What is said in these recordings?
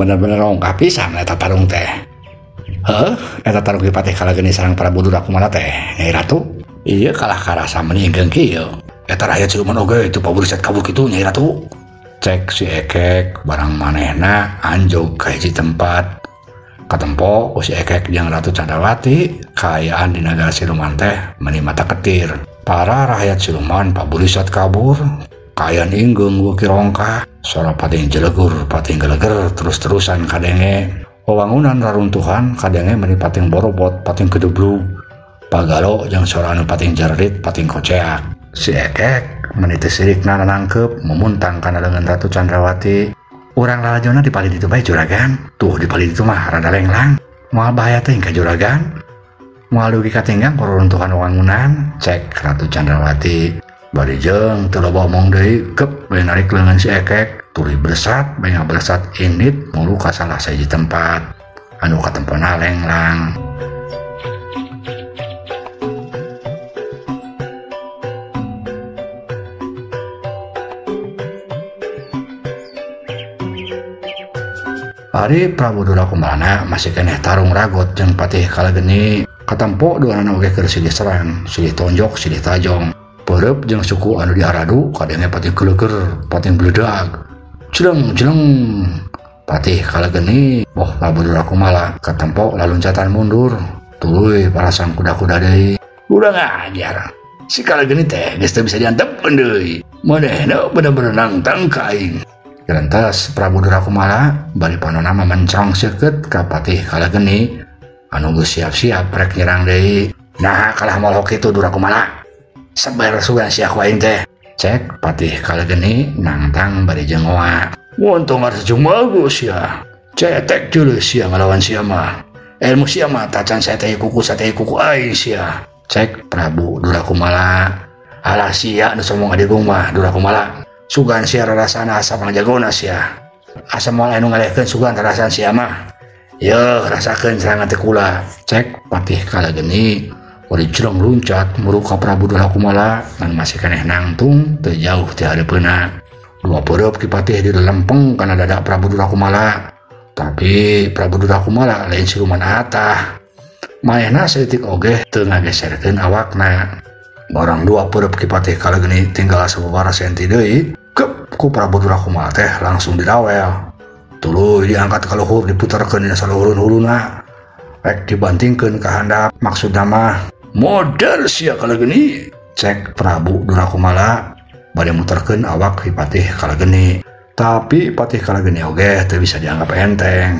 Bener-bener rongkah pisan eta tarung teh. Heuh, eta tarung Ki Patih Kalageni sareng Prabu Durakumala teh, Nyai Ratu. Ieu kalah karasa meuni ingkeung kieu. Eta rakyat siluman oge itu paburiset kabur kitu Nyai Ratu. Cek si Ekek barang manehna anjog ka hiji tempat. Katempo ku si Ekek jeung Ratu Candrawati kaayaan di nagara siluman teh meuni mata ketir. Para rakyat siluman paburisat kabur. Kaayaan inggeung beuki rongkah, sora pating jelegur, pating geleger terus-terusan kadenge. Wewangunan raruntuhan kadenge meuni pating borobot, pating gedeblug. Pagalo jeung sora anu pating jererit, pating koceak. Si Ekek meuni teu sirikna nanangkeup mumuntang kana leungeun Ratu Candrawati. Urang lalajona di palih ditu bae juragan. Tuh di palih ditu mah rada lenglang. Moal bahaya teh ka juragan. Moal dugi katinggang ku raruntuhan wewangunan, cek Ratu Candrawati. Bari jeung teu loba omong deui, kep bae narik leungeun si Ekek, tuluy beresat, bae ngaberesat indit mulu ka salah sahiji tempat anu katempona lenglang. Ari Prabu Durakumalana masih keneh tarung ragot jeung Patih Kalageni. Katempo duanana oge keur silih serang, silih tonjok, silih tajong. Peureub jeung suku anu diaradu kadenge patih geleger, patih bledag. Jeleng jeleng. Patih Kalageni boh Prabu Durakumala katempo laluncatan mundur. Tuluy parasang kuda-kuda deui. Urang ajar. Si Kalageni teh geus teu bisa diantepkeun deui. Manehna bener-bener nangtang ka aing. Gerentas Prabu Durakumala bari panona mencrong seukeut ka Patih Kalageni anu geus siap-siap rek nyerang deui. Nah kalah molok kitu Durakumala. Sabar sugan sia ku aing teh. Cek Patih Kalageni nangtang bari jeung ngoa. Untung harus jumago sia. Cetek jeuleuh sia ngalawan sia mah. Ilmu sia mah tacan sate kuku aing sia. Cek Prabu Durakumala. Alah sia nu sombong adigung mah Durakumala. Sugan sia rarasana asa pangjagona sia. Asa moal anu ngalehkeun sugan rarasaan sia mah. Yeuh rasakeun serangan teh kula. Cek Patih Kalageni bari jreng luncat muru ka Prabu Durakumala ngan masih keneh nangtung teu jauh ti hareupeunna. Dua peureub Ki Patih dilempeng kana dada Prabu Durakumala. Tapi Prabu Durakumala lain siluman atah. Manehna saeutik oge teu ngageserkeun awakna. Barang dua peureub Ki Patih Kalageni tinggal sababaraha senti deui, kep ku Prabu Durakumala teh langsung dirawel. Tuluy diangkat ka luhur diputarkeun dina saluhurun huluna. Rek dibantingkeun ka handap maksudna mah modar sia Kalageni. Cek Prabu Durakumala bade muterkeun awak Ki Patih Kalageni. Tapi Patih Kalageni oge teu bisa dianggap enteng.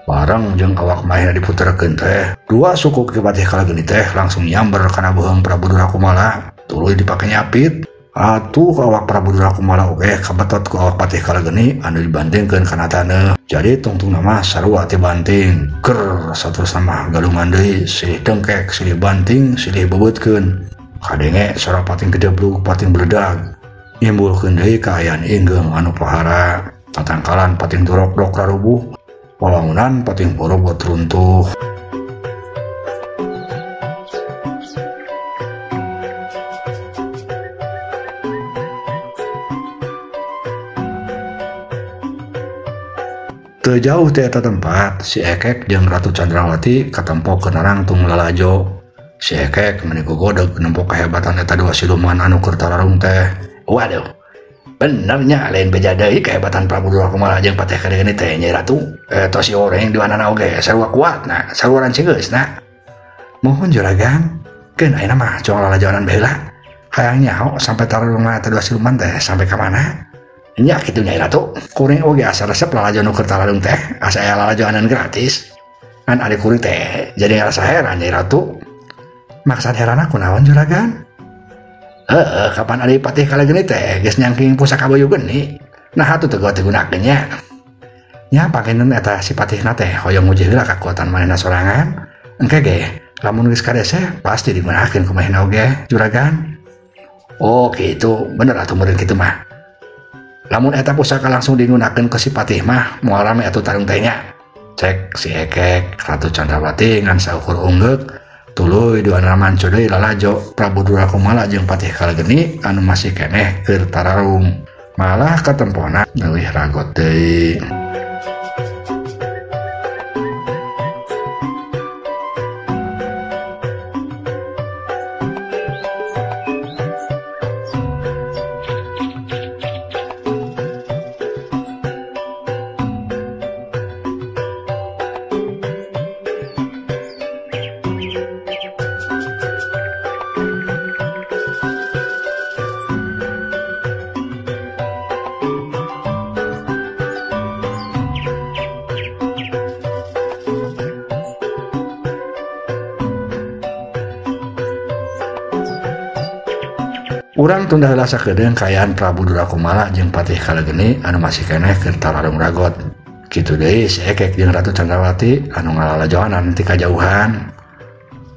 Bareng jeung awak manehna diputerkeun teh, dua suku Ki Patih Kalageni teh langsung nyamber kana beuheung Prabu Durakumala, tuluy dipake nyapit. Atuh awak Prabu Durakumala oge kabetot ku awak Patih Kalageni anu dibandingkeun kana taneuh. Jadi tungtungna mah sarua teh banting. Ker saterusna mah galungan deui, silih dengkek, silih banting, silih bebeutkeun. Kadenge sora pating gedeblug, pating bledag. Nimbulkeun deui kaayaan inggeung anu pohara. Tatangkalan pating dorok-dok rarubuh, wawangunan pating borobot runtuh. Teu jauh ti eta tempat, si Ekek jeung Ratu Candrawati katempo keur narangtung lalajo. Si Ekek meuni gogodeg nempo kahebatan eta dua siluman anu keur tararung teh. Waduh, benernya lain beja deui kehebatan Prabu Durakumala jeung Patih Kalageni teh Nyai Ratu. Eta si oreng duanana oge sarua kuatna, sarua rancegeusna. Mohon juragan, keun ayeuna mah cong lalajoanan baheula. Hayang nyaho sampai tararungna eta dua siluman teh sampai ka mana? Nya kitu Nyai Ratu, kuring oge asa resep lalajo nu keur tararung teh, asa aya lalajoanan gratis. Ngan ari kuring teh jadi ngarasa heran Nyai Ratu. Maksad heran aku naon juragan? Heeh, kapan ari Patih Kalageni teh geus nyangking pusaka boyu geni. Nah atuh teu teu gunakeun nya. Nya panginten eta si Patihna teh hoyong nguji heula kakuatan manehna sorangan. Engke ge lamun geus kadese pasti digunakeun ku manehna oge juragan. Oh kitu, bener atuh meureun kitu mah. Lamun eta pusaka langsung digunakeun ke si Patih mah moal rame atuh tarung teh nya. Cek si Ekek Ratu Candrawati ngan saukur unggeuk tuluy duanana manco deui lalajo Prabu Durakumala jeung Patih Kalageni anu masih keneh keur tararung. Malah katempona leuwih ragot deui. Urang tunda heula sakedeung kaayaan Prabu Durakumala jeung Patih Kalegeni anu masih keneh keur tararung ragot. Kitu deui si Ekek jeung Ratu Candrawati anu ngalalajoanan ti kajauhan.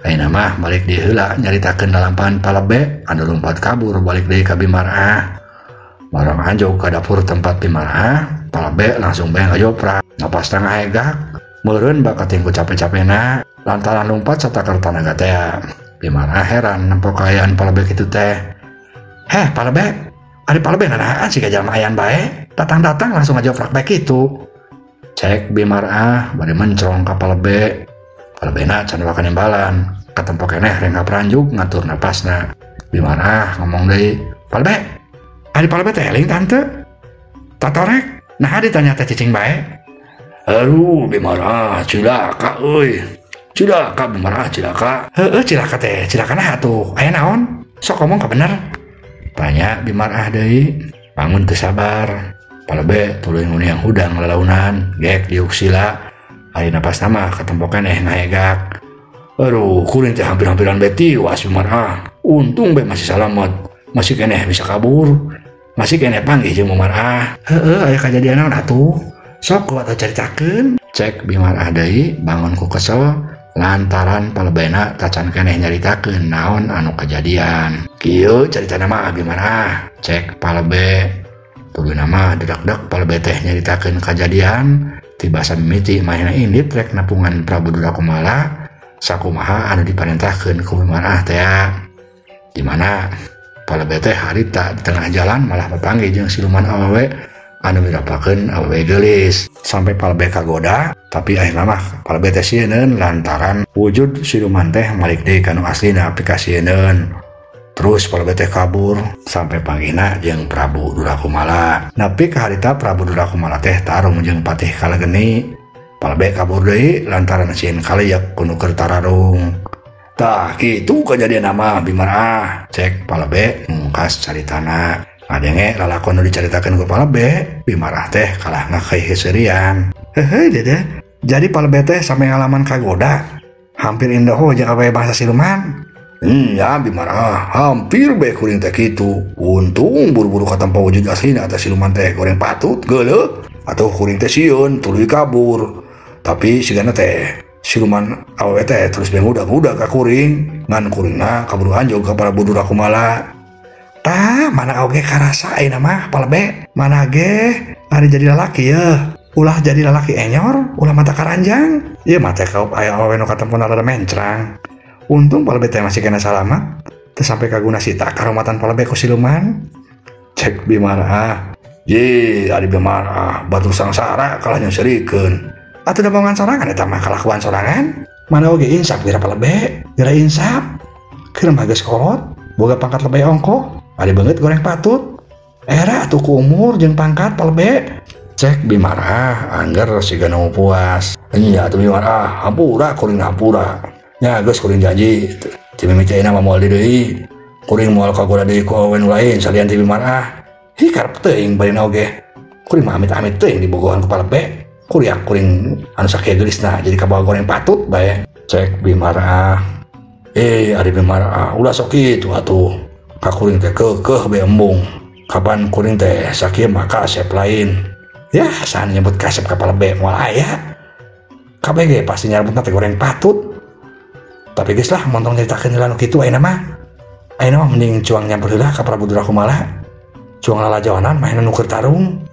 Ayeuna mah balik deui heula nyaritakeun lalampahan Palebe anu lumpat kabur balik deui ka Bimarah. Barang anjog ka dapur tempat Bimarah, Palebe langsung bae ngajoprak. Napasna ngahegak, meureun bakating ku cape-capena lantaran lumpat satakar tanaga tea. Bimarah heran nempo kaayaan Palebe kitu teh. Heh Palebe, ari Palebe nanahaan siga jalma ayan bae, datang-datang langsung ngajoprak bae kitu. Cek Bimarah bari mencrong ka Palebe. Palebena can waka nembalan, katempo keneh rengka peranjuk ngatur napasna. Bimarah ngomong deui, "Palebe, ari Palebe teh eling tante? Tatorek, nah ditanya teh cicing bae." Aduh Bimarah, cilaka euy. Cilaka Bimarah, cilaka. Heueuh cilaka teh, cilaka nah atuh. Aya naon? Sok ngomong ka bener. Tanya Bimarah deui, bangun teu sabar. Palebe tuluy nguniang hudang lalaunan, gek diuk sila. Ari napasna mah katempo keneh ngahegak. Aduh, kuring teh hampir-hampiran bae tiwas Bimarah. Untung bae masih salamet, masih keneh bisa kabur. Masih keneh panggih jeung Bimarah. Heueuh aya kajadian naon atuh? Sok kuat caritakeun. Cek Bimarah deui bangun ku kesel lantaran Palebena tacan keneh nyaritakeun naon anu kajadian. Kieu caritana mah Bimarah. Cek Palebe. Tuluy mah dedak-dek Palebe teh nyaritakeun kajadian tiba samimiti manehna indit rek napungan Prabu Durakumala sakumaha anu diparentahkeun ku Bimarah teh. Di mana Palebe teh harita di tengah jalan malah papanggih jeung siluman awewe anu mirapakeun awewe geulis. Sampai Palebe kagoda, tapi akhirna mah Palebe teh sieun lantaran wujud siluman teh malik deui ka nu aslina pikasieun. Terus Palebe teh kabur sampai panggihna jeung Prabu Durakumala. Nepi ka harita Prabu Durakumala teh tarung jeung Patih Kalegeni. Palebe kabur deui lantaran sieun kaleyak ku nu keur tararung. Tah kitu kajadian mah Bimarah. Cek Palebe mungkas caritana. Ngadenge lalakon nu dicaritakeun ku Palebe, Bimarah teh kalah ngakeuheuserian. Heuheuh dede. Jadi Palebe teh sampe ngalaman kagoda. Hampir indoho jeung awewe bangsa siluman. Ya Bimarah, hampir bae kuring teh kitu. Untung buru-buru katempo wujud aslina atas siluman teh goreng patut geuleuh. Atuh kuring teh sieun tuluy kabur. Tapi sigana teh siluman awewe teh terus bae ngudag-ngudag ka kuring, ngan kuringna kaburu anjog ka Prabu Durakumala. Tah, mana oge karasa ayeuna mah Palebe, mana ge ari jadi lalaki yeuh. Ulah jadi lalaki enyor, ulah mata karanjang. Ieu mah teh kaup aya awewe nu katempona rada mencrang. Untung Palebe teh masih kena salamat, teu sampai kaguna sita karomatan Palebe ku siluman. Cek Bimarah, ye ari Bimarah batur sangsara kalah nyeuseurikeun. Atuh da bongan sorangan eta mah kalakuan sorangan. Mana oge insaf geura Palebe, geura insaf. Keur mah geus kolot, boga pangkat lebih ongkoh, ari beungeut goreng patut. Era atuh ku umur jeung pangkat Palebe. Cek Bimarah angger siga nu puas. Nya atuh Bimarah, hampura kuring hampura. Nya geus kuring janji ti mimiti ayeuna mah moal deui. Kuring moal kagoda deui ku awewe nu lain salian ti Bimarah. Hi karep teuing barina oge. Kuring mah amit-amit teuing dibogohan ku Palebe. Kuriak kuring anu sakieu geulisna jadi kabawa goreng patut bae. Cek Bimarah. Ari Bimarah ulah sok kitu atuh. Ka kuring teh keukeuh bae embung. Kapan kuring teh sakieu mah kasep lain. Yah saha nyebut kasep ka Palebe moal aya. Kabeh ge pasti nyarbutna teh goreng patut. Tapi geus lah montong nyaritakeun heula nu kitu ayeuna mah. Ayeuna mah mending cuang nyamper heula ka Prabu Durakumala. Cuang lalajoanan manehna nu keur tarung.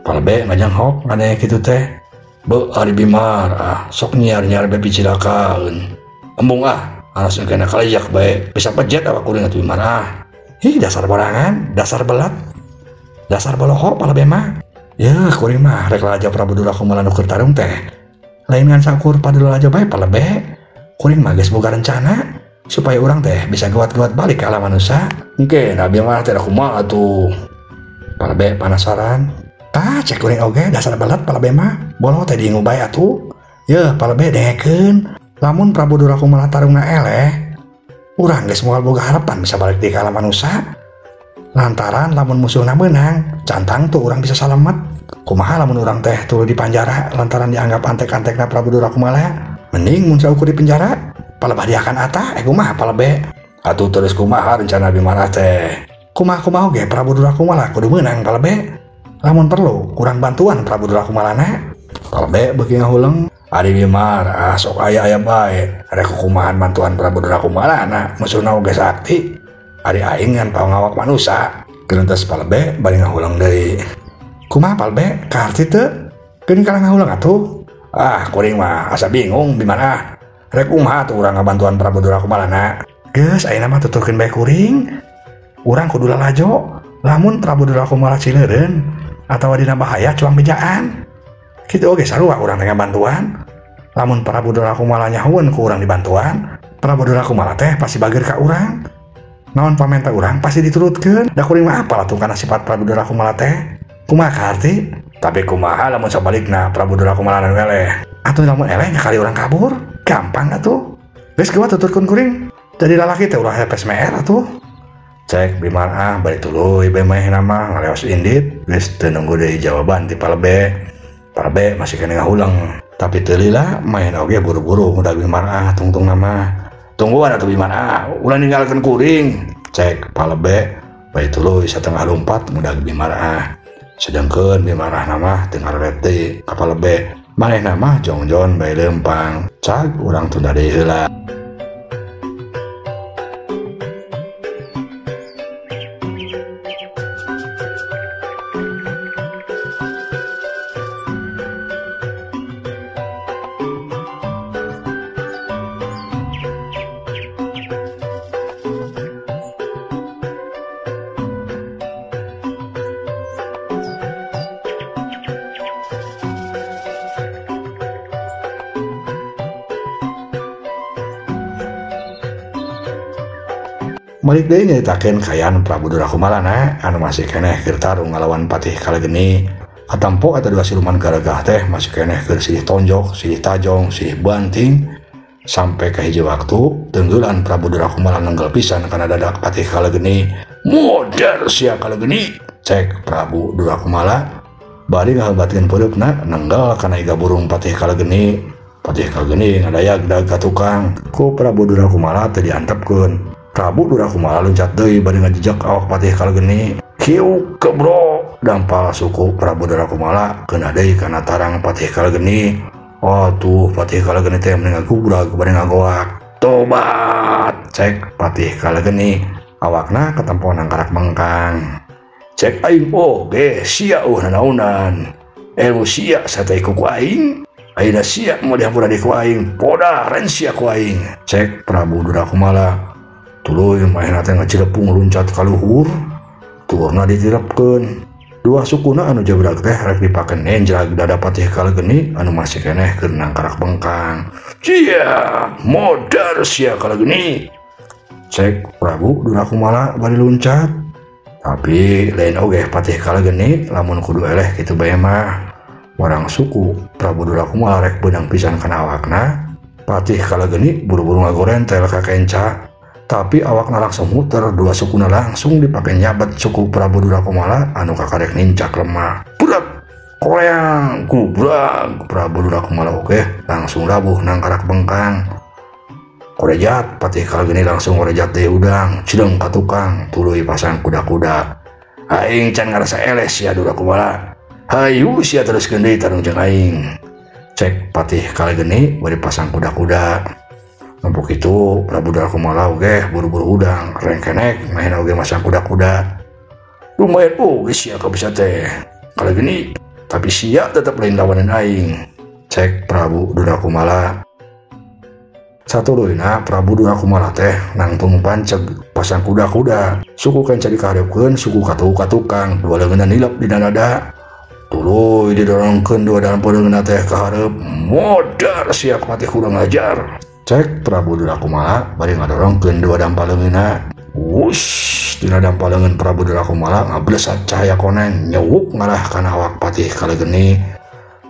Palebe ngajenghok ngadenge kitu teh. Beuh ari Bimarah sok nyiar-nyiar bae picilakaeun. Embung ah, langsung kena kalayak bae. Bisa pejet awak kuring atuh Bimarah. Hi dasar borangan, dasar belat. Dasar boloho Palebe mah. Yeuh kuring mah rek lalajo Prabu Durakumala nu keur tarung teh. Lain ngan saukur padu lalajo bae Palebe. Kuring mah geus boga rencana supaya urang teh bisa gewat-gewat balik ke alam manusia. Engke nah Bimarah teh kumaha atuh. Palebe penasaran. Tah cek kuring oge dasar belat Palebe mah. Boloho teh diingu bae atuh. Yeuh Palebe dengekeun. Lamun Prabu Durakumala tarungna eleh, urang geus moal boga harapan bisa balik deui ka alam manusia. Lantaran lamun musuhna meunang, cantang tuh urang bisa salamet. Kumaha lamun urang teh tuluy dipanjara lantaran dianggap antek-antekna Prabu Durakumala. Mending mun saukur di penjara, palebah diakan atah, kumaha Palebe? Atuh terus kumaha rencana Bimarah teh? Kumaha-kumaha oge Prabu Durakumala kudu meunang Palebe. Lamun perlu kurang bantuan Prabu Durakumalana. Palebe beuki ngahuleng. Ari Bimar ah sok aya-aya bae. Rek kukumahan bantuan Prabu Durakumalana musuhna oge sakti. Ari aing ngan pangawak manusa. Geuntas Palebe bari ngahuleng deui. Kumaha Palebe kaharti teu? Geuning kalah ngahuleng atuh. Ah kuring mah asa bingung Bimar ah. Rek kumaha atuh urang ngabantuan Prabu Durakumalana. Geus ayeuna mah tuturkeun bae kuring. Urang kudu lalajo lamun Prabu Durakumala cileureun atawa dina bahaya cuang bejaan. Kitu oge sarua urang teh ngabantuan. Lamun Prabu Durakumala nyahueun ku urang dibantuan, Prabu Durakumala teh pasti bager ka urang. Naon pamenta urang pasti diturutkeun. Da kuring mah apal atuh kana sifat Prabu Durakumala teh. Kumaha kaharti? Tapi kumaha lamun sabalikna Prabu Durakumala nu eleh? Atuh lamun eleh nya kali urang kabur. Gampang atuh. Geus geuwat tuturkeun kuring. Jadi lalaki teh ulah hepes meer atuh. Cek Bimar ah bari tuluy bae manehna mah ngaleos indit geus teu nunggu deui jawaban ti Palebe. Palebe masih keneh ngahuleng. Tapi teu lila manehna oge buru-buru ngudag Bimar ah tungtungna mah. Tungguan atuh Bimar ah ulah ninggalkeun kuring. Cek Palebe bari tuluy satengah lompat ngudag Bimar ah. Sedangkeun Bimar ah mah teu ngaret deui ka Palebe. Manehna mah jongjon bae leumpang. Cag urang tunda deui heula. Balik deui nyaritakeun kaayaan Prabu Durakumalana anu masih keneh keur tarung ngalawan Patih Kalageni. Katampo eta dua siluman garagah teh masih keneh keur silih tonjok, silih tajong, silih banting sampai ka hiji waktu tenggelan Prabu Durakumala nenggel pisan kana dadak Patih Kalageni. Modar sia Kalageni, cek Prabu Durakumala bari ngahebatkeun peureupna nenggel kana iga burung Patih Kalageni. Patih Kalageni ngadayag-dag ka tukang ku Prabu Durakumala teu diantepkeun. Prabu Durakumala loncat deui bari ngajejak awak Patih Kalageni. Kieu kebro dampal suku Prabu Durakumala keuna deui kana tarang Patih Kalageni. Atuh Patih Kalageni teh meni ngagubrag bari ngagoak. Tobat cek Patih Kalageni awakna katempo nangkarak bengkang. Cek aing oge sia eueuh nanaonan. Ilmu sia sate ku aing. Ayeuna sia moal dihampura deui ku aing. Podaren sia ku aing. Cek Prabu Durakumala. Tuluy manehna teh ngacilepung luncat ka luhur, turna ditirepkeun. Dua sukuna anu jabrak teh rek dipake nenjrag dada Patih Kalageni anu masih keneh keur nangkarak bengkang. Cia, modar sia Kalageni. Cek Prabu Durakumala bari luncat. Tapi lain oge Patih Kalageni lamun kudu eleh kitu bae mah. Warang suku Prabu Durakumala rek beunang pisan kana awakna. Patih Kalageni buru-buru ngagorentel ka kenca. Tapi awakna langsung muter, dua sukuna langsung dipake nyabat suku Prabu Durakumala anu kakarek nincak lemah. Budak koreang gubrag Prabu Durakumala oge langsung labuh nangkarak bengkang. Korejat Patih Kalageni langsung korejat deui udang, cideng ka tukang, tuluy pasang kuda-kuda. Aing can ngarasa eleh sia Durakumala. Hayu sia teruskeun deui tarung jeung aing. Cek Patih Kalageni bari pasang kuda-kuda. Nempuk itu Prabu Durakumala oge buru-buru udang rengkenek main oge masang kuda-kuda. Lumayan oge sia kabisa teh Kalageni, tapi sia tetep lain lawanan aing. Cek Prabu Durakumala. Satuluyna Prabu Durakumala teh nangtung panceg pasang kuda-kuda. Suku kenca dikahareupeun suku katuhu ka tukang dua leungeunna nilep dina dada. Tuluy didorongkeun dua dalam leungeunna teh ka hareup. Modar sia Patih kurang ajar. Cek Prabu Durakumala bari ngadorongkeun dua dampal leungeunna. Wush dina dampal leungeun Prabu Durakumala ngablesat cahaya koneng nyewuk ngarah kana awak Patih Kalageni.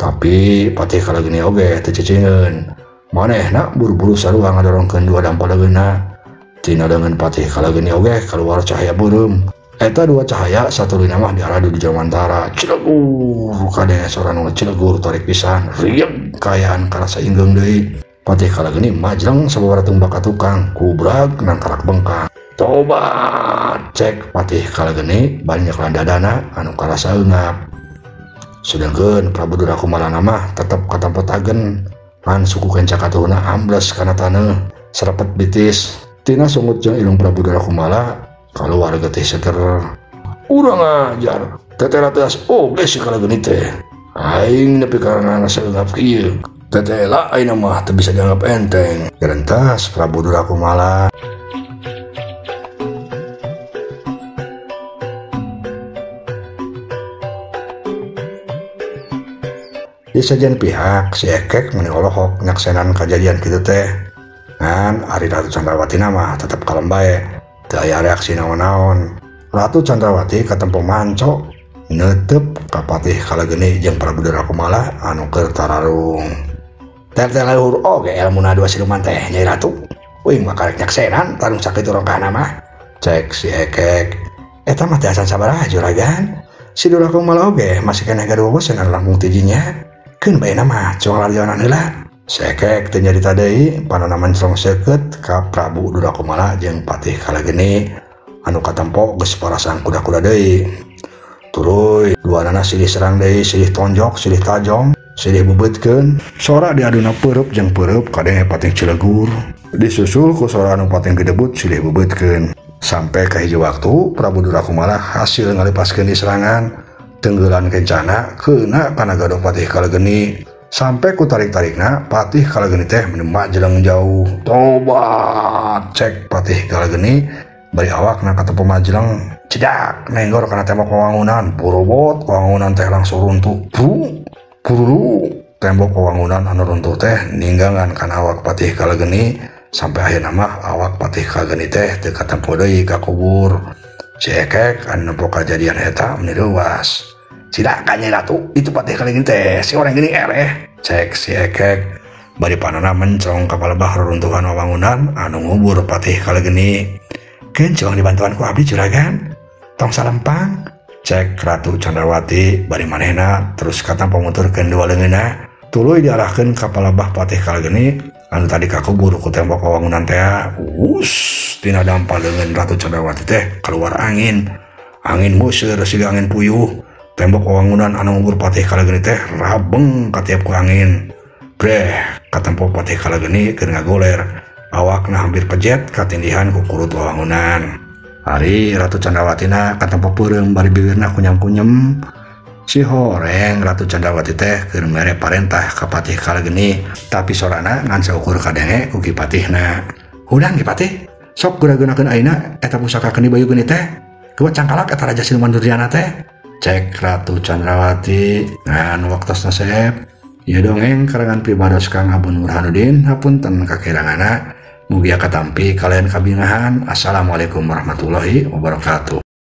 Tapi Patih Kalageni oge teu cicingeun. Manehna buru-buru sarua ngadorongkeun dua dampal leungeunna. Tina leungeun Patih Kalageni oge kaluar cahaya beureum. Eta dua cahaya satuluyna mah diaradu di Jawantara. Cilegur kadenge sora nu cilegur tarik pisan. Rieg kaayaan karasa inggeung deui. Patih Kalageni majleng sababaraha tumbak ka tukang, kubrag nangkarak bengkang. Tobat cek Patih Kalageni bari nyekelan dadana anu karasa eungap. Sedengkeun Prabu Durakumala mah tetep katempo tagen ngan suku kenca katuhna ambles kana taneuh serepet bitis. Tina sungut jeung ilung Prabu Durakumala kaluar getih seger. Urang ajar tetela teas oge si Kalageni teh. Aing nepi ka saeungap kieu. Tetela ayeuna mah teu bisa dianggap enteng. Gerentas Prabu Durakumala. Di sajian pihak si Ekek meni olohok nyaksenan kajadian kitu teh. Ngan ari Ratu Candrawati mah tetep kalem bae, teu aya reaksi naon-naon. Ratu Candrawati katempo manco neuteup ka Patih Kalageni jeung Prabu Durakumala anu keur tararung. Teh luhur oge elmuna dua siluman teh Nyai Ratu. Uing mah karek nyaksenan tarung sakitu rongkahna mah. Cek si Ekek. Eta mah teh acan sabaraha juragan. Si Durakumala oge masih keneh gaduh wawasan anu langkung tijinya. Keun bae mah cuang larjonan heula. Si Ekek teu nyarita deui panona mencrong seukeut ka Prabu Durakumala jeung Patih Kalageni anu katempo geus parasang kuda-kuda deui. Tuluy duanana silih serang deui, silih tonjok, silih tajong, silih bebeutkeun. Sora diaduna peureub jeung peureub kadenge Patih Cilegur. Disusul ku sora anu pating gedebut silih bebeutkeun. Sampai ka hiji waktu Prabu Durakumala hasil ngalepaskeun di serangan tenggelan kencana keuna kana gaduh Patih Kalageni. Sampai ku tarik-tarikna Patih Kalageni teh menembak jeleng jauh. Tobat cek Patih Kalageni bari awakna katempo majeleng cedak nenggor kana tembok wewangunan. Borobot wewangunan teh langsung runtuh. Bru buru tembok wewangunan anu runtuh teh ninggangan kana awak Patih Kalageni. Sampai akhirna mah awak Patih Kalageni teh teu katempo deui ka kubur. Si Ekek anu nempo kajadian eta meni leuwas. Silakan Nyai Ratu, itu Patih Kalageni teh si orang gini eleh. Cek si Ekek bari panona mencong ka palebah reruntuhan wewangunan anu ngubur Patih Kalageni. Keun cuang dibantuan ku abdi juragan, tong salempang. Cek Ratu Candrawati bari manehna terus katampo muturkeun dua leungeunna. Tuluy diarahkeun ka palebah Patih Kalageni anu tadi kakubur ku tembok wewangunan teh. Us tina dampa leungeun Ratu Candrawati teh keluar angin. Angin museur siga angin puyuh. Tembok wewangunan anu ngubur Patih Kalageni teh rabeng katiap ku angin. Breh katempo Patih Kalageni keur ngagoler. Awakna hampir pejet katindihan ku kurut wewangunan. Ari Ratu Candrawatina katempo peureum bari bibirna kunyam-kunyem. Si horeng Ratu Candrawati teh keur mere parentah ka Patih Kalageni, tapi sorana ngan saukur kadenge ku Ki Patihna. Hudang Ki Patih, sok gura-gunakeun ayeuna eta pusaka keuni bayu geuni teh. Kuat cangkalak eta raja siluman Durjana teh. Cek Ratu Candrawati ngan waktosna seep. Ieu dongeng karangan pribados Kang Abun Burhanuddin, hapunten kakiranganna. Mugia katampi kalian kabingahan. Assalamualaikum warahmatullahi wabarakatuh.